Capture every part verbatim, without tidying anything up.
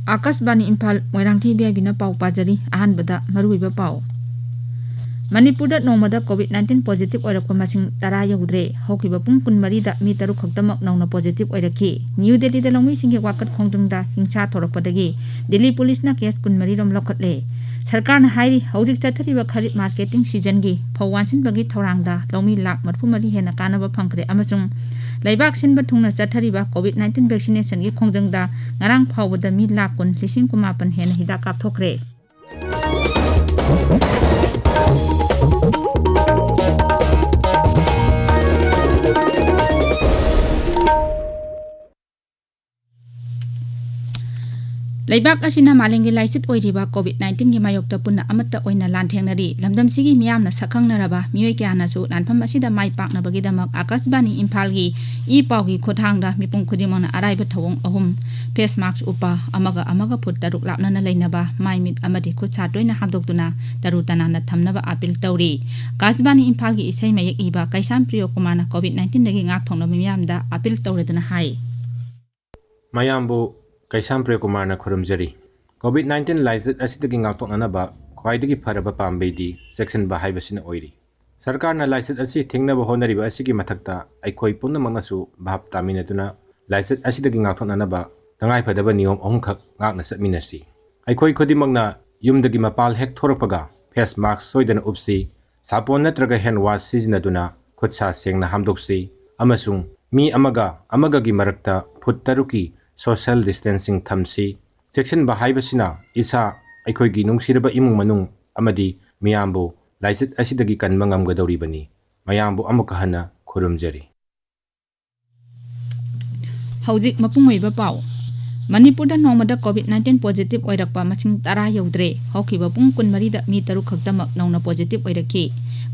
ꯑꯥꯀꯥꯁꯕꯥꯅꯤ Imphal, Moirangthem B ꯑꯥꯏ ꯕꯤꯅ ꯄꯥꯎ ꯄꯥꯖꯔꯤ꯫ ꯑꯍꯥꯟꯕꯗ ꯃꯔꯨꯑꯣꯏꯕ ꯄꯥꯎ꯫ ꯃꯅꯤꯄꯨꯔꯗ ꯅꯣꯡꯃꯗ ꯀꯣꯚꯤꯗ ꯅꯥꯏꯟꯇꯤꯟ ꯄꯣꯖꯤꯇꯤꯚ ꯑꯣꯏꯔꯛꯄ ꯃꯁꯤꯡ ꯇꯔꯥ ꯌꯧꯗ꯭ꯔꯦ꯫ ꯍꯧꯈꯤꯕ ꯄꯨꯡ ꯀꯨꯟꯃꯔꯤꯗ ꯃꯤ ꯇꯔꯨꯛ ꯈꯛꯇꯃꯛ ꯅꯧꯅ ꯄꯣꯖꯤꯇꯤꯚ ꯑꯣꯏꯔꯛꯈꯤ꯫ ꯅ꯭ꯌꯨ ꯗꯦꯜꯂꯤꯗ ꯂꯧꯃꯤꯁꯤꯡꯒꯤ ꯋꯥꯀꯠ ꯈꯣꯡꯖꯪꯗ ꯍꯤꯡꯁꯥ ꯊꯣꯔꯛꯄꯗꯒꯤ ꯗꯤꯜꯂꯤ ꯄꯨꯂꯤꯁꯅ ꯀꯦꯁ ꯀꯨꯟꯃꯔꯤ ꯔꯣꯝ ꯂꯧꯈꯠꯂꯦ꯫ ꯁꯔꯀꯥꯔꯅ ꯍꯥꯏꯔꯤ, ꯍꯧꯖꯤꯛ ꯆꯠꯊꯔꯤꯕ ꯈꯔꯤꯐ ꯃꯥꯔꯀꯦꯇꯤꯡ ꯁꯤꯖꯟꯒꯤ ꯐꯧ ꯋꯥꯟꯁꯤꯟꯕꯒꯤ ꯊꯧꯔꯥꯡꯗ ꯂꯧꯃꯤ ꯂꯥꯈ ꯃꯔꯤꯐꯨ ꯃꯔꯤ ꯍꯦꯟꯅ ꯀꯥꯟꯅꯕ ꯐꯪꯈ꯭ꯔꯦ ꯑꯃꯁꯨꯡ ꯂꯩꯕꯥꯛ ꯁꯤꯟꯕ ꯊꯨꯡꯅ ꯆꯠꯊꯔꯤꯕ ꯀꯣꯚꯤꯗ ꯅꯥꯏꯟꯇꯤꯟ ꯚꯦꯛꯁꯤꯅꯦꯁꯟꯒꯤ ꯈꯣꯡꯖꯪꯗ ꯉꯔꯥꯡ ꯐꯥꯎꯕꯗ ꯃꯤ ꯂꯥꯈ ꯀꯨꯟ, ꯂꯤꯁꯤꯡ ꯀꯨꯟꯃꯥꯄꯟ ꯍꯦꯟꯅ ꯍꯤꯗꯥꯛ ꯀꯥꯞꯊꯣꯛꯈ꯭ꯔꯦ꯫ ꯂꯩꯕꯥꯛ ꯑꯁꯤꯅ ꯃꯥꯂꯦꯝꯒꯤ ꯂꯥꯏꯆꯠ ꯑꯣꯏꯔꯤꯕ ꯀꯣꯚꯤꯗ ꯅꯥꯏꯟꯇꯤꯟꯒꯤ ꯃꯥꯌꯣꯛꯇ ꯄꯨꯟꯅ ꯑꯃꯠꯇ ꯑꯣꯏꯅ ꯂꯥꯟꯊꯦꯡꯅꯔꯤ꯫ ꯂꯝꯗꯝꯁꯤꯒꯤ ꯃꯤꯌꯥꯝꯅ ꯁꯛꯈꯪꯅꯔꯕ ꯃꯤꯑꯣꯏ ꯀꯌꯥꯅꯁꯨ ꯂꯥꯟꯐꯝ ꯑꯁꯤꯗ ꯃꯥꯏ ꯄꯥꯛꯅꯕꯒꯤꯗꯃꯛ ꯑꯥꯀꯥꯁꯕꯥꯅꯤ ꯏꯝꯐꯥꯜꯒꯤ ꯏ ꯄꯥꯎꯒꯤ ꯈꯨꯠꯊꯥꯡꯗ ꯃꯤꯄꯨꯝ ꯈꯨꯗꯤꯡꯃꯛꯅ ꯑꯔꯥꯏꯕ ꯊꯧꯑꯣꯡ ꯑꯍꯨꯝ: ꯐꯦꯁ ꯃꯥꯛꯁ ꯎꯞꯄ, ꯑꯃꯒ ꯑꯃꯒ ꯐꯨꯠ ꯇꯔꯨꯛ ꯂꯥꯞꯅꯅ ꯂꯩꯅꯕ, ꯃꯥꯏ ꯃꯤꯠ ꯑꯃꯗꯤ ꯈꯨꯠ ꯁꯥ ꯇꯣꯏꯅ ꯍꯥꯝꯗꯣꯛꯇꯨꯅ ꯇꯔꯨ ꯇꯅꯥꯟꯅ ꯊꯝꯅꯕ ꯑꯥꯄꯤꯜ ꯇꯧꯔꯤ꯫ ꯑꯥꯀꯥꯁꯕꯥꯅꯤ ꯏꯝꯐꯥꯜꯒꯤ ꯏꯁꯩ ꯃꯌꯦꯛ ꯏꯕ ꯀꯩꯁꯥꯝ ꯄ꯭ꯔꯤꯌꯣ ꯀꯨꯃꯥꯔꯅ ꯀꯣꯚꯤꯗ ꯅꯥꯏꯟꯇꯤꯟꯗꯒꯤ ꯉꯥꯛꯊꯣꯛꯅꯕ ꯃꯤꯌꯥꯝꯗ ꯑꯥꯄꯤꯜ ꯇꯧꯔꯗꯨꯅ ꯍꯥꯏ꯫ ꯃꯌꯥꯝꯕꯨ ꯀꯩꯁꯥꯝ ꯄ꯭ꯔꯤꯌꯣ ꯀꯨꯃꯥꯔꯅ ꯈꯨꯔꯨꯝꯖꯔꯤ꯫ ꯀꯣꯚꯤꯗ ꯅꯥꯏꯟꯇꯤꯟ ꯂꯥꯏꯆꯠ ꯑꯁꯤꯗꯒꯤ ꯉꯥꯛꯊꯣꯛꯅꯅꯕ ꯈ꯭ꯋꯥꯏꯗꯒꯤ ꯐꯔꯕ ꯄꯥꯝꯕꯩꯗꯤ ꯆꯦꯛꯁꯤꯟꯕ ꯍꯥꯏꯕꯁꯤꯅ ꯑꯣꯏꯔꯤ꯫ ꯁꯔꯀꯥꯔꯅ ꯂꯥꯏꯆꯠ ꯑꯁꯤ ꯊꯤꯡꯅꯕ ꯍꯣꯠꯅꯔꯤꯕ ꯑꯁꯤꯒꯤ ꯃꯊꯛꯇ ꯑꯩꯈꯣꯏ ꯄꯨꯝꯅꯃꯛꯅꯁꯨ ꯚꯥꯞ ꯇꯥꯃꯤꯟꯅꯗꯨꯅ ꯂꯥꯏꯆꯠ ꯑꯁꯤꯗꯒꯤ ꯉꯥꯛꯊꯣꯛꯅꯅꯕ ꯇꯉꯥꯏꯐꯗꯕ ꯅꯤꯌꯣꯝ ꯑꯍꯨꯝꯈꯛ ꯉꯥꯛꯅ ꯆꯠꯃꯤꯟꯅꯁꯤ꯫ ꯑꯩꯈꯣꯏ ꯈꯨꯗꯤꯡꯃꯛꯅ ꯌꯨꯝꯗꯒꯤ ꯃꯄꯥꯜ ꯍꯦꯛ ꯊꯣꯔꯛꯄꯒ ꯐꯦꯁ ꯃꯥꯛꯁ ꯁꯣꯏꯗꯅ ꯎꯞꯁꯤ, ꯁꯥꯄꯣꯟ ꯅꯠꯇ꯭ꯔꯒ ꯍꯦꯟ ꯋꯥꯁ ꯁꯤꯖꯤꯟꯅꯗꯨꯅ ꯈꯨꯠ ꯁꯥ ꯁꯦꯡꯅ ꯍꯥꯝꯗꯣꯛꯁꯤ ꯑꯃꯁꯨꯡ ꯃꯤ ꯑꯃꯒ ꯑꯃꯒꯒꯤ ꯃꯔꯛꯇ ꯐꯨꯠ ꯇꯔꯨꯛꯀꯤ ꯁꯣꯁꯤꯌꯦꯜ ꯗꯤꯁꯇꯦꯟꯁꯤꯡ ꯊꯝꯁꯤ꯫ ꯆꯦꯛꯁꯤꯟꯕ ꯍꯥꯏꯕꯁꯤꯅ ꯏꯁꯥ, ꯑꯩꯈꯣꯏꯒꯤ ꯅꯨꯡꯁꯤꯔꯕ ꯏꯃꯨꯡ ꯃꯅꯨꯡ ꯑꯃꯗꯤ ꯃꯤꯌꯥꯝꯕꯨ ꯂꯥꯏꯆꯠ ꯑꯁꯤꯗꯒꯤ ꯀꯟꯕ ꯉꯝꯒꯗꯧꯔꯤꯕꯅꯤ꯫ ꯃꯌꯥꯝꯕꯨ ꯑꯃꯨꯛꯀ ꯍꯟꯅ ꯈꯨꯔꯨꯝꯖꯔꯤ꯫ ꯍꯧꯖꯤꯛ ꯃꯄꯨꯡ ꯑꯣꯏꯕ ꯄꯥꯎ꯫ ꯃꯅꯤꯄꯨꯔꯗ ꯅꯣꯡꯃꯗ COVID nineteen positive ꯑꯣꯏꯔꯛꯄ ꯃꯁꯤꯡ ꯇꯔꯥ ꯌꯧꯗ꯭ꯔꯦ꯫ ꯍꯧꯈꯤꯕ ꯄꯨꯡ ꯀꯨꯟꯃꯔꯤꯗ ꯃꯤ ꯇꯔꯨꯛ ꯈꯛꯇꯃꯛ ꯅꯧꯅ positive ꯑꯣꯏꯔꯛꯈꯤ꯫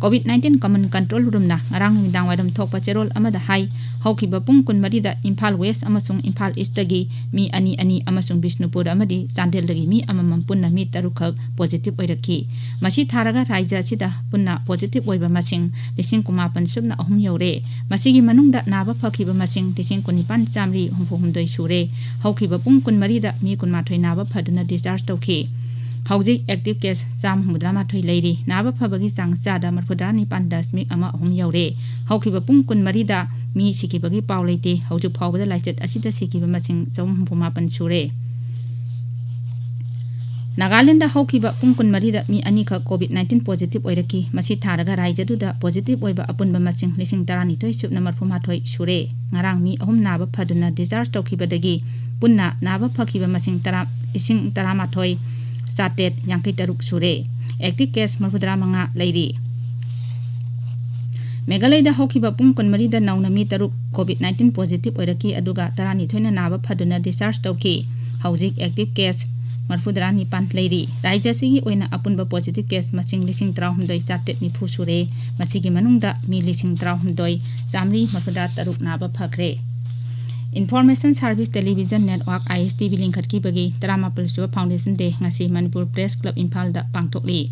COVID nineteen Common Control Roomꯅ ꯉꯔꯥꯡ ꯅꯨꯃꯤꯗꯥꯡ ꯋꯥꯏꯔꯝ ꯊꯣꯛꯄ ꯆꯦꯔꯣꯜ ꯑꯃꯗ ꯍꯥꯏ, ꯍꯧꯈꯤꯕ ꯄꯨꯡ ꯀꯨꯟꯃꯔꯤꯗ ꯏꯝꯐꯥꯜ West ꯑꯃꯁꯨꯡ ꯏꯝꯐꯥꯜ Eastꯇꯒꯤ ꯃꯤ ꯑꯅꯤ ꯑꯅꯤ ꯑꯃꯁꯨꯡ ꯕꯤꯁꯅꯨꯄꯨꯔ ꯑꯃꯗꯤ ꯆꯥꯟꯗꯦꯜꯗꯒꯤ ꯃꯤ ꯑꯃꯃꯝ ꯄꯨꯟꯅ ꯃꯤ ꯇꯔꯨꯛ ꯈꯛ positive ꯑꯣꯏꯔꯛꯈꯤ꯫ ꯃꯁꯤ ꯊꯥꯔꯒ ꯔꯥꯖ꯭ꯌ ꯑꯁꯤꯗ ꯄꯨꯟꯅ positive ꯑꯣꯏꯕ ꯃꯁꯤꯡ ꯂꯤꯁꯤꯡ ꯀꯨꯟꯃꯥꯄꯟ ꯁꯨꯞꯅ ꯑꯍꯨꯝ ꯌꯧꯔꯦ꯫ ꯃꯁꯤꯒꯤ ꯃꯅꯨꯡꯗ ꯅꯥꯕ ꯐꯈꯤꯕ ꯃꯁꯤꯡ ꯂꯤꯁꯤꯡ ꯀꯨꯟꯅꯤꯄꯥꯟ ꯆꯥꯃꯔꯤ ꯍꯨꯝꯐꯨ ꯍꯨꯝꯗꯣꯏ ꯁꯨꯔꯦ꯫ ꯍꯧꯈꯤꯕ ꯄꯨꯡ ꯀꯨꯟꯃꯔꯤꯗ ꯃꯤ ꯀꯨꯟꯃꯥꯊꯣꯏ ꯅꯥꯕ ꯐꯗꯨꯅ discharge ꯇꯧꯈꯤ꯫ ꯍꯧꯖꯤꯛ active case ꯆꯥꯝꯃ ꯍꯨꯝꯐꯨꯇꯔꯥ ꯃꯥꯊꯣꯏ ꯂꯩꯔꯤ꯫ ꯅꯥꯕ ꯐꯕꯒꯤ ꯆꯥꯡ ꯆꯥꯗ ꯃꯔꯤꯐꯨꯇꯔꯥ ꯅꯤꯄꯥꯟ ꯗꯁꯃꯤꯛ ꯑꯃ ꯑꯍꯨꯝ ꯌꯧꯔꯦ꯫ ꯍꯧꯈꯤꯕ ꯄꯨꯡ ꯀꯨꯟꯃꯔꯤꯗ ꯃꯤ ꯁꯤꯈꯤꯕꯒꯤ ꯄꯥꯎ ꯂꯩꯇꯦ꯫ ꯍꯧꯖꯤꯛ ꯐꯥꯎꯕꯗ ꯂꯥꯏꯆꯠ ꯑꯁꯤꯗ ꯁꯤꯈꯤꯕ ꯃꯁꯤꯡ ꯆꯍꯨꯝ ꯍꯨꯝꯐꯨ ꯃꯥꯄꯟ ꯁꯨꯔꯦ꯫ ꯅꯥꯒꯥꯂꯦꯟꯗ ꯍꯧꯈꯤꯕ ꯄꯨꯡ ꯀꯨꯟꯃꯔꯤꯗ ꯃꯤ ꯑꯅꯤꯈꯛ COVID nineteen positive ꯑꯣꯏꯔꯛꯈꯤ꯫ ꯃꯁꯤ ꯊꯥꯔꯒ ꯔꯥꯖ꯭ꯌꯗꯨꯗ positive ꯑꯣꯏꯕ ꯑꯄꯨꯟꯕ ꯃꯁꯤꯡ ꯂꯤꯁꯤꯡ ꯇꯔꯥꯅꯤꯊꯣꯏ ꯁꯨꯞꯅ ꯃꯔꯤꯐꯨꯃꯥꯊꯣꯏ ꯁꯨꯔꯦ꯫ ꯉꯔꯥꯡ ꯃꯤ ꯑꯍꯨꯝ ꯅꯥꯕ ꯐꯗꯨꯅ discharge ꯇꯧꯈꯤꯕꯗꯒꯤ ꯄꯨꯟꯅ ꯅꯥꯕ ꯐꯈꯤꯕ ꯃꯁꯤꯡ ꯇꯔꯥ, ꯂꯤꯁꯤꯡ ꯇꯔꯥꯃꯥꯊꯣꯏ ꯆꯥꯇ꯭ꯔꯦꯠ ꯌꯥꯡꯈꯩ ꯇꯔꯨꯛ ꯁꯨꯔꯦ꯫ Active case ꯃꯔꯤꯐꯨꯇꯔꯥ ꯃꯉꯥ ꯂꯩꯔꯤ꯫ ꯃꯦꯘꯥꯂꯌꯗ ꯍꯧꯈꯤꯕ ꯄꯨꯡ ꯀꯨꯟꯃꯔꯤꯗ ꯅꯧꯅ ꯃꯤ ꯇꯔꯨꯛ COVID nineteen positive ꯑꯣꯏꯔꯛꯈꯤ, ꯑꯗꯨꯒ ꯇꯔꯥꯅꯤꯊꯣꯏꯅ ꯅꯥꯕ ꯐꯗꯨꯅ discharge ꯇꯧꯈꯤ꯫ ꯍꯧꯖꯤꯛ active case ꯃꯔꯤꯐꯨꯇꯔꯥ ꯅꯤꯄꯥꯟ ꯂꯩꯔꯤ꯫ ꯔꯥꯖ꯭ꯌ ꯑꯁꯤꯒꯤ ꯑꯣꯏꯅ ꯑꯄꯨꯟꯕ positive case ꯃꯁꯤꯡ ꯂꯤꯁꯤꯡ ꯇꯔꯥꯍꯨꯝꯗꯣꯏ ꯆꯥꯇ꯭ꯔꯦꯠ ꯅꯤꯐꯨ ꯁꯨꯔꯦ꯫ ꯃꯁꯤꯒꯤ ꯃꯅꯨꯡꯗ ꯃꯤ ꯂꯤꯁꯤꯡ ꯇꯔꯥꯍꯨꯝꯗꯣꯏ ꯆꯥꯃꯔꯤ ꯃꯔꯤꯐꯨꯇꯔꯥ ꯇꯔꯨꯛ ꯅꯥꯕ ꯐꯈ꯭ꯔꯦ꯫ Information Service Television Network, ISTV, ꯂꯤꯡꯈꯠꯈꯤꯕꯒꯤ ꯇꯔꯥꯃꯥꯄꯜ ꯁꯨꯕ Foundation Day ꯉꯁꯤ ꯃꯅꯤꯄꯨꯔ Press Club ꯏꯝꯐꯥꯜꯗ ꯄꯥꯡꯊꯣꯛꯂꯤ꯫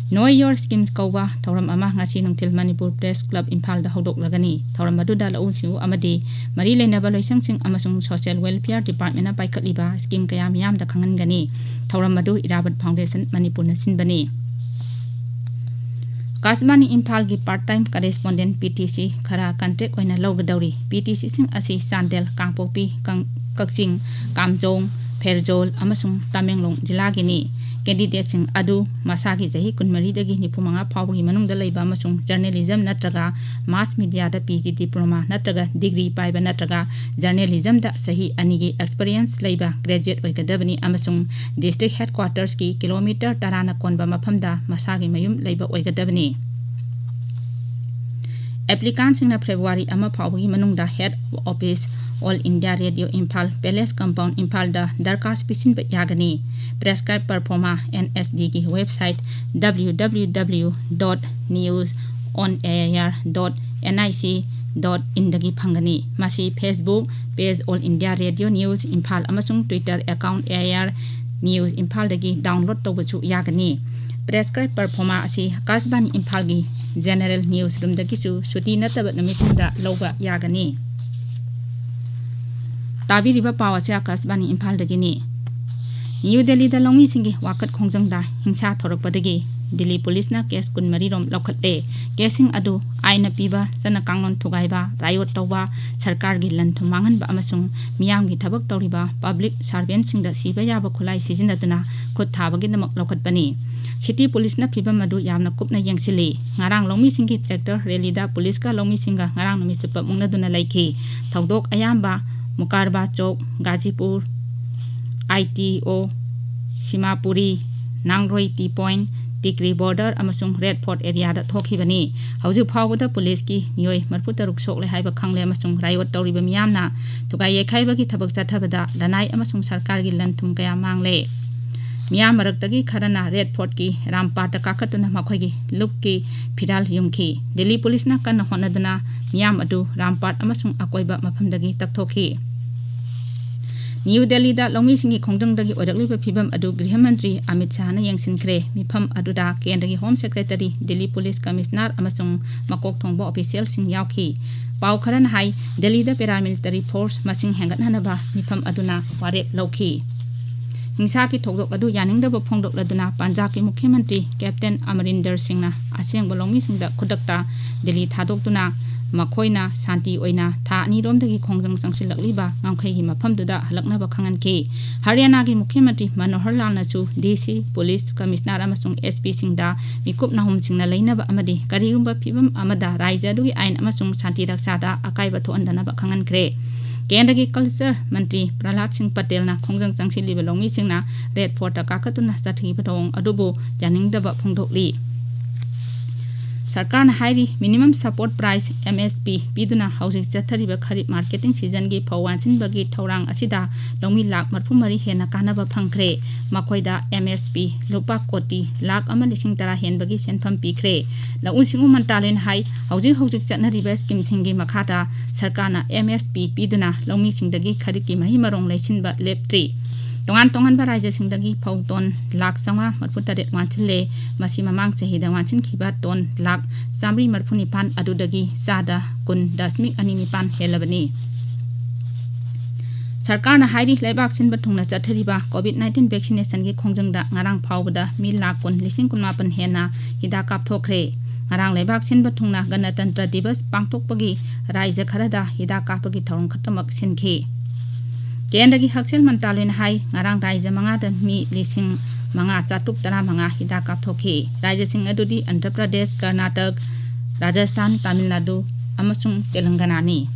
Know Your Schemes ꯀꯧꯕ ꯊꯧꯔꯝ ꯑꯃ ꯉꯁꯤ ꯅꯨꯡꯊꯤꯜ ꯃꯅꯤꯄꯨꯔ Press Club ꯏꯝꯐꯥꯜꯗ ꯍꯧꯗꯣꯛꯂꯒꯅꯤ꯫ ꯊꯧꯔꯝ ꯑꯗꯨꯗ ꯂꯧꯎ ꯁꯤꯡꯎ ꯑꯃꯗꯤ ꯃꯔꯤ ꯂꯩꯅꯕ ꯂꯣꯏꯁꯪꯁꯤꯡ ꯑꯃꯁꯨꯡ Social Welfare Departmentꯅ ꯄꯥꯏꯈꯠꯂꯤꯕ scheme ꯀꯌꯥ ꯃꯤꯌꯥꯝꯗ ꯈꯪꯍꯟꯒꯅꯤ꯫ ꯊꯧꯔꯝ ꯑꯗꯨ ꯏꯔꯥꯕꯠ Foundation ꯃꯅꯤꯄꯨꯔꯅ ꯁꯤꯟꯕꯅꯤ꯫ ꯑꯀꯥꯁꯕꯥꯅꯤ ꯏꯝꯐꯥꯜꯒꯤ part time correspondent, PTC, ꯈꯔ contract ꯑꯣꯏꯅ ꯂꯧꯒꯗꯧꯔꯤ꯫ PTCꯁꯤꯡ ꯑꯁꯤ ꯆꯥꯟꯗꯦꯜ, ꯀꯥꯡꯄꯣꯛꯄꯤ, ꯀꯪ-, ꯀꯛꯆꯤꯡ, ꯀꯥꯝꯖꯣꯡ, ꯐꯦꯔꯖꯣꯜ ꯑꯃꯁꯨꯡ ꯇꯃꯦꯡꯂꯣꯡ ꯖꯤꯂꯥꯒꯤꯅꯤ꯫ Candidateꯁꯤꯡ ꯑꯗꯨ ꯃꯁꯥꯒꯤ ꯆꯍꯤ ꯀꯨꯟꯃꯔꯤꯗꯒꯤ ꯅꯤꯐꯨꯃꯉꯥ ꯐꯥꯎꯕꯒꯤ ꯃꯅꯨꯡꯗ ꯂꯩꯕ ꯑꯃꯁꯨꯡ journalism ꯅꯠꯇ꯭ꯔꯒ mass mediaꯗ PG diploma ꯅꯠꯇ꯭ꯔꯒ degree ꯄꯥꯏꯕ ꯅꯠꯇ꯭ꯔꯒ journalismꯗ ꯆꯍꯤ ꯑꯅꯤꯒꯤ experience ꯂꯩꯕ graduate ꯑꯣꯏꯒꯗꯕꯅꯤ ꯑꯃꯁꯨꯡ district headquartersꯀꯤ kilometre ꯇꯔꯥꯅ ꯀꯣꯟꯕ ꯃꯐꯝꯗ ꯃꯁꯥꯒꯤ ꯃꯌꯨꯝ ꯂꯩꯕ ꯑꯣꯏꯒꯗꯕꯅꯤ꯫ ꯑꯦꯄ꯭ꯂꯤꯀꯥꯟꯁꯤꯡꯅ ꯐꯦꯕ꯭ꯔꯨꯋꯥꯔꯤ ꯑꯃ ꯐꯥꯎꯕꯒꯤ ꯃꯅꯨꯡꯗ Head Office, All India Radio, Imphal, Palace Compound, ꯏꯝꯐꯥꯜꯗ ꯗꯔꯈꯥꯁ ꯄꯤꯁꯤꯟꯕ ꯌꯥꯒꯅꯤ꯫ Prescribed performa, N S D ꯒꯤ website W W W dot news on air dot N I C dot in ꯗꯒꯤ ꯐꯪꯒꯅꯤ꯫ ꯃꯁꯤ Facebook page All India Radio News Imphal ꯑꯃꯁꯨꯡ Twitter account A I R News ꯏꯝꯐꯥꯜꯗꯒꯤ download ꯇꯧꯕꯁꯨ ꯌꯥꯒꯅꯤ꯫ Prescribed performa ꯑꯁꯤ ꯑꯀꯥꯁꯕꯥꯅꯤ ꯏꯝꯐꯥꯜꯒꯤ General News Room ꯗꯒꯤꯁꯨ ꯁꯨꯇꯤ ꯅꯠꯇꯕ ꯅꯨꯃꯤꯠꯁꯤꯡꯗ ꯂꯧꯕ ꯌꯥꯒꯅꯤ꯫ ꯇꯥꯕꯤꯔꯤꯕ ꯄꯥꯎ ꯑꯁꯤ ꯑꯀꯥꯁꯕꯥꯅꯤ ꯏꯝꯐꯥꯜꯗꯒꯤꯅꯤ꯫ ꯅ꯭ꯌꯨ ꯗꯦꯜꯂꯤꯗ ꯂꯧꯃꯤꯁꯤꯡꯒꯤ ꯋꯥꯀꯠ ꯈꯣꯡꯖꯪꯗ ꯍꯤꯡꯁꯥ ꯊꯣꯔꯛꯄꯗꯒꯤ ꯗꯤꯜꯂꯤ ꯄꯨꯂꯤꯁꯅ case ꯀꯨꯟꯃꯔꯤ ꯔꯣꯝ ꯂꯧꯈꯠꯂꯦ꯫ Caseꯁꯤꯡ ꯑꯗꯨ ꯑꯥꯏꯟꯅ ꯄꯤꯕ, ꯆꯠꯅ ꯀꯥꯡꯂꯣꯟ ꯊꯨꯒꯥꯏꯕ, riot ꯇꯧꯕ, ꯁꯔꯀꯥꯔꯒꯤ ꯂꯟ ꯊꯨꯝ ꯃꯥꯡꯍꯟꯕ ꯑꯃꯁꯨꯡ ꯃꯤꯌꯥꯝꯒꯤ ꯊꯕꯛ ꯇꯧꯔꯤꯕ public servantꯁꯤꯡꯗ ꯁꯤꯕ ꯌꯥꯕ ꯈꯨꯠꯂꯥꯏ ꯁꯤꯖꯤꯟꯅꯗꯨꯅ ꯈꯨꯠ ꯊꯥꯕꯒꯤꯗꯃꯛ ꯂꯧꯈꯠꯄꯅꯤ꯫ City ꯄꯨꯂꯤꯁꯅ ꯐꯤꯚꯝ ꯑꯗꯨ ꯌꯥꯝꯅ ꯀꯨꯞꯅ ꯌꯦꯡꯁꯤꯜꯂꯤ꯫ ꯉꯔꯥꯡ ꯂꯧꯃꯤꯁꯤꯡꯒꯤ tractor rallyꯗ ꯄꯨꯂꯤꯁꯀ ꯂꯧꯃꯤꯁꯤꯡꯒ ꯉꯔꯥꯡ ꯅꯨꯃꯤꯠ ꯆꯨꯞꯄ ꯃꯨꯛꯅꯗꯨꯅ ꯂꯩꯈꯤ꯫ ꯊꯧꯗꯣꯛ ꯑꯌꯥꯝꯕ Mukarba Chowk, Gazipur, I T O, Seemapuri, Nangloi T point, Tikri border ꯑꯃꯁꯨꯡ ꯔꯦꯗ ꯐꯣꯔꯠ areaꯗ ꯊꯣꯛꯈꯤꯕꯅꯤ꯫ ꯍꯧꯖꯤꯛ ꯐꯥꯎꯕꯗ ꯄꯨꯂꯤꯁꯀꯤ ꯃꯤꯑꯣꯏ ꯃꯔꯤꯐꯨ ꯇꯔꯨꯛ ꯁꯣꯛꯂꯦ ꯍꯥꯏꯕ ꯈꯪꯂꯦ ꯑꯃꯁꯨꯡ riot ꯇꯧꯔꯤꯕ ꯃꯤꯌꯥꯝꯅ ꯊꯨꯒꯥꯏ ꯌꯩꯈꯥꯏꯕꯒꯤ ꯊꯕꯛ ꯆꯠꯊꯕꯗ ꯂꯅꯥꯏ ꯑꯃꯁꯨꯡ ꯁꯔꯀꯥꯔꯒꯤ ꯂꯟ ꯊꯨꯝ ꯀꯌꯥ ꯃꯥꯡꯂꯦ꯫ ꯃꯤꯌꯥꯝ ꯃꯔꯛꯇꯒꯤ ꯈꯔꯅ ꯔꯦꯗ ꯐꯣꯔꯠꯀꯤ ꯔꯥꯝꯄꯥꯠꯇ ꯀꯥꯈꯠꯇꯨꯅ ꯃꯈꯣꯏꯒꯤ ꯂꯨꯞꯀꯤ ꯐꯤꯔꯥꯜ ꯌꯨꯝꯈꯤ꯫ ꯗꯤꯜꯂꯤ ꯄꯨꯂꯤꯁꯅ ꯀꯟꯅ ꯍꯣꯠꯅꯗꯨꯅ ꯃꯤꯌꯥꯝ ꯑꯗꯨ ꯔꯥꯝꯄꯥꯠ ꯑꯃꯁꯨꯡ ꯑꯀꯣꯏꯕ ꯃꯐꯝꯗꯒꯤ ꯇꯞꯊꯣꯛꯈꯤ꯫ ꯅ꯭ꯌꯨ ꯗꯦꯜꯂꯤꯗ ꯂꯧꯃꯤꯁꯤꯡꯒꯤ ꯈꯣꯡꯖꯪꯗꯒꯤ ꯑꯣꯏꯔꯛꯂꯤꯕ ꯐꯤꯚꯝ ꯑꯗꯨ ꯒ꯭ꯔꯤꯍ ꯃꯟꯇ꯭ꯔꯤ ꯑꯃꯤꯠ ꯁꯥꯍꯅ ꯌꯦꯡꯁꯤꯟꯈ꯭ꯔꯦ꯫ ꯃꯤꯐꯝ ꯑꯗꯨꯗ ꯀꯦꯟꯗ꯭ꯔꯒꯤ Home Secretary, Delhi police commissioner ꯑꯃꯁꯨꯡ ꯃꯀꯣꯛ ꯊꯣꯡꯕ officialꯁꯤꯡ ꯌꯥꯎꯈꯤ꯫ ꯄꯥꯎ ꯈꯔꯅ ꯍꯥꯏ, ꯗꯦꯜꯂꯤꯗ paramilitary force ꯃꯁꯤꯡ ꯍꯦꯟꯒꯠꯍꯟꯅꯕ ꯃꯤꯐꯝ ꯑꯗꯨꯅ ꯋꯥꯔꯦꯞ ꯂꯧꯈꯤ꯫ ꯍꯤꯡꯁꯥꯒꯤ ꯊꯧꯗꯣꯛ ꯑꯗꯨ ꯌꯥꯅꯤꯡꯗꯕ ꯐꯣꯡꯗꯣꯛꯂꯗꯨꯅ ꯄꯟꯖꯥꯕꯀꯤ ꯃꯨꯈ꯭ꯌ ꯃꯟꯇ꯭ꯔꯤ ꯀꯦꯞꯇꯦꯟ ꯑꯃꯔꯤꯟꯗꯔ ꯁꯤꯡꯅ ꯑꯁꯦꯡꯕ ꯂꯧꯃꯤꯁꯤꯡꯗ ꯈꯨꯗꯛꯇ ꯗꯤꯜꯂꯤ ꯊꯥꯗꯣꯛꯇꯨꯅ ꯃꯈꯣꯏꯅ ꯁꯥꯟꯇꯤ ꯑꯣꯏꯅ ꯊꯥ ꯑꯅꯤꯔꯣꯝꯗꯒꯤ ꯈꯣꯡꯖꯪ ꯆꯪꯁꯤꯜꯂꯛꯂꯤꯕ ꯉꯝꯈꯩꯒꯤ ꯃꯐꯝꯗꯨꯗ ꯍꯜꯂꯛꯅꯕ ꯈꯪꯍꯟꯈꯤ꯫ ꯍꯔꯤꯌꯥꯅꯥꯒꯤ ꯃꯨꯈ꯭ꯌ ꯃꯟꯇ꯭ꯔꯤ ꯃꯅꯣꯍꯔ ꯂꯥꯜꯅꯁꯨ D C, ꯄꯨꯂꯤꯁ ꯀꯃꯤꯁꯅꯔ ꯑꯃꯁꯨꯡ S Pꯁꯤꯡꯗ ꯃꯤꯀꯨꯞ ꯅꯥꯍꯨꯝꯁꯤꯡꯅ ꯂꯩꯅꯕ ꯑꯃꯗꯤ ꯀꯔꯤꯒꯨꯝꯕ ꯐꯤꯚꯝ ꯑꯃꯗ ꯔꯥꯖ꯭ꯌ ꯑꯗꯨꯒꯤ ꯑꯥꯏꯟ ꯑꯃꯁꯨꯡ ꯁꯥꯟꯇꯤ ꯔꯛꯁꯥꯗ ꯑꯀꯥꯏꯕ ꯊꯣꯛꯍꯟꯗꯅꯕ ꯈꯪꯍꯟꯈ꯭ꯔꯦ꯫ ꯀꯦꯟꯗ꯭ꯔꯒꯤ culture ꯃꯟꯇ꯭ꯔꯤ ꯄ꯭ꯔꯍꯂꯥꯗ ꯁꯤꯡ ꯄꯇꯦꯜꯅ ꯈꯣꯡꯖꯪ ꯆꯪꯁꯤꯜꯂꯤꯕ ꯂꯧꯃꯤꯁꯤꯡꯅ ꯔꯦꯗ ꯐꯣꯔꯠꯇ ꯀꯥꯈꯠꯇꯨꯅ ꯆꯠꯊꯈꯤꯕ ꯊꯧꯑꯣꯡ ꯑꯗꯨꯕꯨ ꯌꯥꯅꯤꯡꯗꯕ ꯐꯣꯡꯗꯣꯛꯂꯤ꯫ ꯁꯔꯀꯥꯔꯅ ꯍꯥꯏꯔꯤ, minimum support price, M S P, ꯄꯤꯗꯨꯅ ꯍꯧꯖꯤꯛ ꯆꯠꯊꯔꯤꯕ ꯈꯔꯤꯞ marketing seasonꯒꯤ ꯐꯧ ꯋꯥꯟꯁꯤꯟꯕꯒꯤ ꯊꯧꯔꯥꯡ ꯑꯁꯤꯗ ꯂꯧꯃꯤ ꯂꯥꯈ ꯃꯔꯤꯐꯨ ꯃꯔꯤ ꯍꯦꯟꯅ ꯀꯥꯟꯅꯕ ꯐꯪꯈ꯭ꯔꯦ꯫ ꯃꯈꯣꯏꯗ M S P ꯂꯨꯄꯥ ꯀꯣꯇꯤ ꯂꯥꯈ ꯑꯃ ꯂꯤꯁꯤꯡ ꯇꯔꯥ ꯍꯦꯟꯕꯒꯤ ꯁꯦꯟꯐꯝ ꯄꯤꯈ꯭ꯔꯦ꯫ ꯂꯧꯎ ꯁꯤꯡꯎ ꯃꯟꯇ꯭ꯔꯥꯂꯣꯏꯅ ꯍꯥꯏ, ꯍꯧꯖꯤꯛ ꯍꯧꯖꯤꯛ ꯆꯠꯅꯔꯤꯕ scheme ꯁꯤꯡꯒꯤ ꯃꯈꯥꯗ ꯁꯔꯀꯥꯔꯅ M S P ꯄꯤꯗꯨꯅ ꯂꯧꯃꯤꯁꯤꯡꯗꯒꯤ ꯈꯔꯤꯞꯀꯤ ꯃꯍꯩ ꯃꯔꯣꯡ ꯂꯩꯁꯤꯟꯕ ꯂꯦꯞꯇ꯭ꯔꯤ꯫ ꯇꯣꯉꯥꯟ ꯇꯣꯉꯥꯟꯕ ꯔꯥꯖ꯭ꯌꯁꯤꯡꯗꯒꯤ ꯐꯧ ꯇꯣꯟ ꯂꯥꯈ ꯆꯥꯝꯃꯉꯥ ꯃꯔꯤꯐꯨ ꯇꯔꯦꯠ ꯋꯥꯟꯁꯤꯜꯂꯦ꯫ ꯃꯁꯤ ꯃꯃꯥꯡ ꯆꯍꯤꯗ ꯋꯥꯟꯁꯤꯟꯈꯤꯕ ꯇꯣꯟ ꯂꯥꯈ ꯆꯥꯃꯔꯤ ꯃꯔꯤꯐꯨ ꯅꯤꯄꯥꯟ ꯑꯗꯨꯗꯒꯤ ꯆꯥꯗ ꯀꯨꯟ ꯗꯁꯃꯤꯛ ꯑꯅꯤ ꯅꯤꯄꯥꯟ ꯍꯦꯜꯂꯕꯅꯤ꯫ ꯁꯔꯀꯥꯔꯅ ꯍꯥꯏꯔꯤ, ꯂꯩꯕꯥꯛ ꯁꯤꯟꯕ ꯊꯨꯡꯅ ꯆꯠꯊꯔꯤꯕ COVID nineteen vaccinationꯒꯤ ꯈꯣꯡꯖꯪꯗ ꯉꯔꯥꯡ ꯐꯥꯎꯕꯗ ꯃꯤ ꯂꯥꯈ ꯀꯨꯟ ꯂꯤꯁꯤꯡ ꯀꯨꯟꯃꯥꯄꯟ ꯍꯦꯟꯅ ꯍꯤꯗꯥꯛ ꯀꯥꯞꯊꯣꯛꯈ꯭ꯔꯦ꯫ ꯉꯔꯥꯡ ꯂꯩꯕꯥꯛ ꯁꯤꯟꯕ ꯊꯨꯡꯅ ꯒꯅꯇꯟꯇ꯭ꯔ ꯗꯤꯕꯁ ꯄꯥꯡꯊꯣꯛꯄꯒꯤ ꯔꯥꯖ꯭ꯌ ꯈꯔꯗ ꯍꯤꯗꯥꯛ ꯀꯥꯞꯄꯒꯤ ꯊꯧꯔꯝ ꯈꯛꯇꯃꯛ ꯁꯤꯟꯈꯤ꯫ ꯀꯦꯟꯗ꯭ꯔꯒꯤ ꯍꯛꯁꯦꯜ ꯃꯟꯇ꯭ꯔꯥꯂꯣꯏꯅ ꯍꯥꯏ, ꯉꯔꯥꯡ ꯔꯥꯖ꯭ꯌ ꯃꯉꯥꯗ ꯃꯤ ꯂꯤꯁꯤꯡ ꯃꯉꯥ ꯆꯥꯇ꯭ꯔꯨꯛ ꯇꯔꯥꯃꯉꯥ ꯍꯤꯗꯥꯛ ꯀꯥꯞꯊꯣꯛꯈꯤ꯫ ꯔꯥꯖ꯭ꯌꯁꯤꯡ ꯑꯗꯨꯗꯤ ꯑꯟꯙ꯭ꯔ ꯄ꯭ꯔꯗꯦꯁ, ꯀꯔꯅꯥꯇꯛ, ꯔꯥꯖꯁꯊꯥꯟ, ꯇꯥꯃꯤꯜ ꯅꯥꯗꯨ ꯑꯃꯁꯨꯡ ꯇꯦꯂꯪꯒꯅꯥꯅꯤ꯫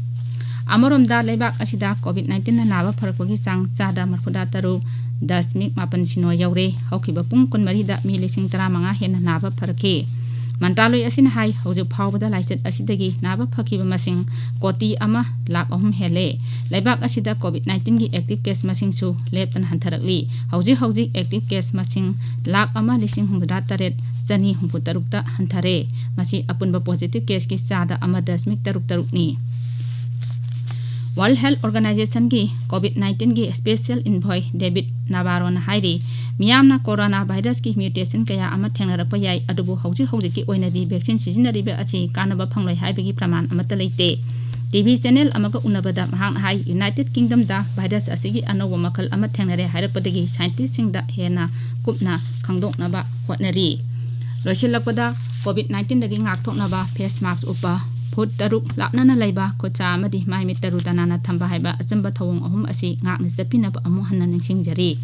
ꯑꯃꯔꯣꯝꯗ, ꯂꯩꯕꯥꯛ ꯑꯁꯤꯗ COVID nineteenꯅ ꯅꯥꯕ ꯐꯔꯛꯄꯒꯤ ꯆꯥꯡ ꯆꯥꯗ ꯃꯔꯤꯐꯨꯇꯔꯨꯛ ꯗꯁꯃꯤꯛ ꯃꯥꯄꯟ ꯁꯤꯅꯣ ꯌꯧꯔꯦ꯫ ꯍꯧꯈꯤꯕ ꯄꯨꯡ ꯀꯨꯟꯃꯔꯤꯗ ꯃꯤ ꯂꯤꯁꯤꯡ ꯇꯔꯥꯃꯉꯥ ꯍꯦꯟꯅ ꯅꯥꯕ ꯐꯔꯛꯈꯤ꯫ ꯃꯟꯇ꯭ꯔꯥꯂꯣꯏ ꯑꯁꯤꯅ ꯍꯥꯏ, ꯍꯧꯖꯤꯛ ꯐꯥꯎꯕꯗ ꯂꯥꯏꯆꯠ ꯑꯁꯤꯗꯒꯤ ꯅꯥꯕ ꯐꯈꯤꯕ ꯃꯁꯤꯡ ꯀꯣꯇꯤ ꯑꯃ ꯂꯥꯈ ꯑꯍꯨꯝ ꯍꯦꯜꯂꯦ꯫ ꯂꯩꯕꯥꯛ ꯑꯁꯤꯗ COVID nineteenꯒꯤ active case ꯃꯁꯤꯡꯁꯨ ꯂꯦꯞꯇꯅ ꯍꯟꯊꯔꯛꯂꯤ꯫ ꯍꯧꯖꯤꯛ ꯍꯧꯖꯤꯛ active case ꯃꯁꯤꯡ ꯂꯥꯈ ꯑꯃ ꯂꯤꯁꯤꯡ ꯍꯨꯝꯐꯨꯇꯔꯥ ꯇꯔꯦꯠ ꯆꯅꯤ ꯍꯨꯝꯐꯨ ꯇꯔꯨꯛꯇ ꯍꯟꯊꯔꯦ꯫ ꯃꯁꯤ ꯑꯄꯨꯟꯕ positive caseꯀꯤ ꯆꯥꯗ ꯑꯃ ꯗꯁꯃꯤꯛ ꯇꯔꯨꯛ ꯇꯔꯨꯛꯅꯤ꯫ World Health Organizationꯒꯤ COVID nineteenꯒꯤ special envoy David Nabarroꯅ ꯍꯥꯏꯔꯤ, ꯃꯤꯌꯥꯝꯅ corona virusꯀꯤ mutation ꯀꯌꯥ ꯑꯃ ꯊꯦꯡꯅꯔꯛꯄ ꯌꯥꯏ, ꯑꯗꯨꯕꯨ ꯍꯧꯖꯤꯛ ꯍꯧꯖꯤꯛꯀꯤ ꯑꯣꯏꯅꯗꯤ vaccine ꯁꯤꯖꯤꯟꯅꯔꯤꯕ ꯑꯁꯤ ꯀꯥꯟꯅꯕ ꯐꯪꯂꯣꯏ ꯍꯥꯏꯕꯒꯤ ꯄ꯭ꯔꯃꯥꯟ ꯑꯃꯠꯇ ꯂꯩꯇꯦ꯫ TV channel ꯑꯃꯒ ꯎꯅꯕꯗ ꯃꯍꯥꯛꯅ ꯍꯥꯏ, United Kingdomꯗ virus ꯑꯁꯤꯒꯤ ꯑꯅꯧꯕ ꯃꯈꯜ ꯑꯃ ꯊꯦꯡꯅꯔꯦ ꯍꯥꯏꯔꯛꯄꯗꯒꯤ scientistꯁꯤꯡꯗ ꯍꯦꯟꯅ ꯀꯨꯞꯅ ꯈꯪꯗꯣꯛꯅꯕ ꯍꯣꯠꯅꯔꯤ꯫ ꯂꯣꯏꯁꯤꯜꯂꯛꯄꯗ, COVID nineteenꯗꯒꯤ ꯉꯥꯛꯊꯣꯛꯅꯕ face mask ꯎꯞꯄ, ꯐꯨꯠ ꯇꯔꯨꯛ ꯂꯥꯞꯅꯅ ꯂꯩꯕ, ꯈꯨꯠꯁꯥ ꯑꯃꯗꯤ ꯃꯥꯏ ꯃꯤꯠ ꯇꯔꯨ ꯇꯅꯥꯟꯅ ꯊꯝꯕ ꯍꯥꯏꯕ ꯑꯆꯝꯕ ꯊꯧꯑꯣꯡ ꯑꯍꯨꯝ ꯑꯁꯤ ꯉꯥꯛꯅ ꯆꯠꯄꯤꯅꯕ ꯑꯃꯨꯛ ꯍꯟꯅ ꯅꯤꯡꯁꯤꯡꯖꯔꯤ꯫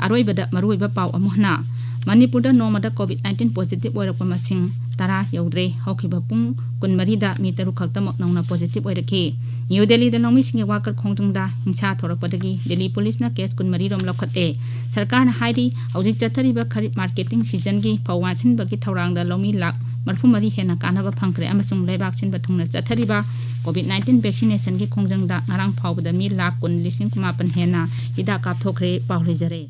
ꯑꯔꯣꯏꯕꯗ ꯃꯔꯨꯑꯣꯏꯕ ꯄꯥꯎ ꯑꯃꯨꯛ ꯍꯟꯅ꯫ ꯃꯅꯤꯄꯨꯔꯗ ꯅꯣꯡꯃꯗ COVID nineteen positive ꯑꯣꯏꯔꯛꯄ ꯃꯁꯤꯡ ꯇꯔꯥ ꯌꯧꯗ꯭ꯔꯦ꯫ ꯍꯧꯈꯤꯕ ꯄꯨꯡ ꯀꯨꯟꯃꯔꯤꯗ ꯃꯤ ꯇꯔꯨꯛ ꯈꯛꯇꯃꯛ ꯅꯧꯅ positive ꯑꯣꯏꯔꯛꯈꯤ꯫ ꯅ꯭ꯌꯨ ꯗꯦꯜꯂꯤꯗ ꯂꯧꯃꯤꯁꯤꯡꯒꯤ ꯋꯥꯀꯠ ꯈꯣꯡꯖꯪꯗ ꯍꯤꯡꯁꯥ ꯊꯣꯔꯛꯄꯗꯒꯤ ꯗꯦꯜꯂꯤ ꯄꯨꯂꯤꯁꯅ case ꯀꯨꯟꯃꯔꯤ ꯔꯣꯝ ꯂꯧꯈꯠꯂꯦ꯫ ꯁꯔꯀꯥꯔꯅ ꯍꯥꯏꯔꯤ, ꯍꯧꯖꯤꯛ ꯆꯠꯊꯔꯤꯕ ꯈꯔꯤꯞ marketing seasonꯒꯤ ꯐꯧ ꯋꯥꯟꯁꯤꯟꯕꯒꯤ ꯊꯧꯔꯥꯡꯗ ꯂꯧꯃꯤ ꯂꯥꯈ ꯃꯔꯤꯐꯨ ꯃꯔꯤ ꯍꯦꯟꯅ ꯀꯥꯟꯅꯕ ꯐꯪꯈ꯭ꯔꯦ ꯑꯃꯁꯨꯡ ꯂꯩꯕꯥꯛ ꯁꯤꯟꯕ ꯊꯨꯡꯅ ꯆꯠꯊꯔꯤꯕ COVID nineteen vaccination ꯒꯤ ꯈꯣꯡꯖꯪꯗ ꯉꯔꯥꯡ ꯐꯥꯎꯕꯗ ꯃꯤ ꯂꯥꯈ ꯀꯨꯟ ꯂꯤꯁꯤꯡ ꯀꯨꯟꯃꯥꯄꯟ ꯍꯦꯟꯅ ꯍꯤꯗꯥꯛ ꯀꯥꯞꯊꯣꯛꯈ꯭ꯔꯦ꯫ ꯄꯥꯎ ꯂꯩꯖꯔꯦ꯫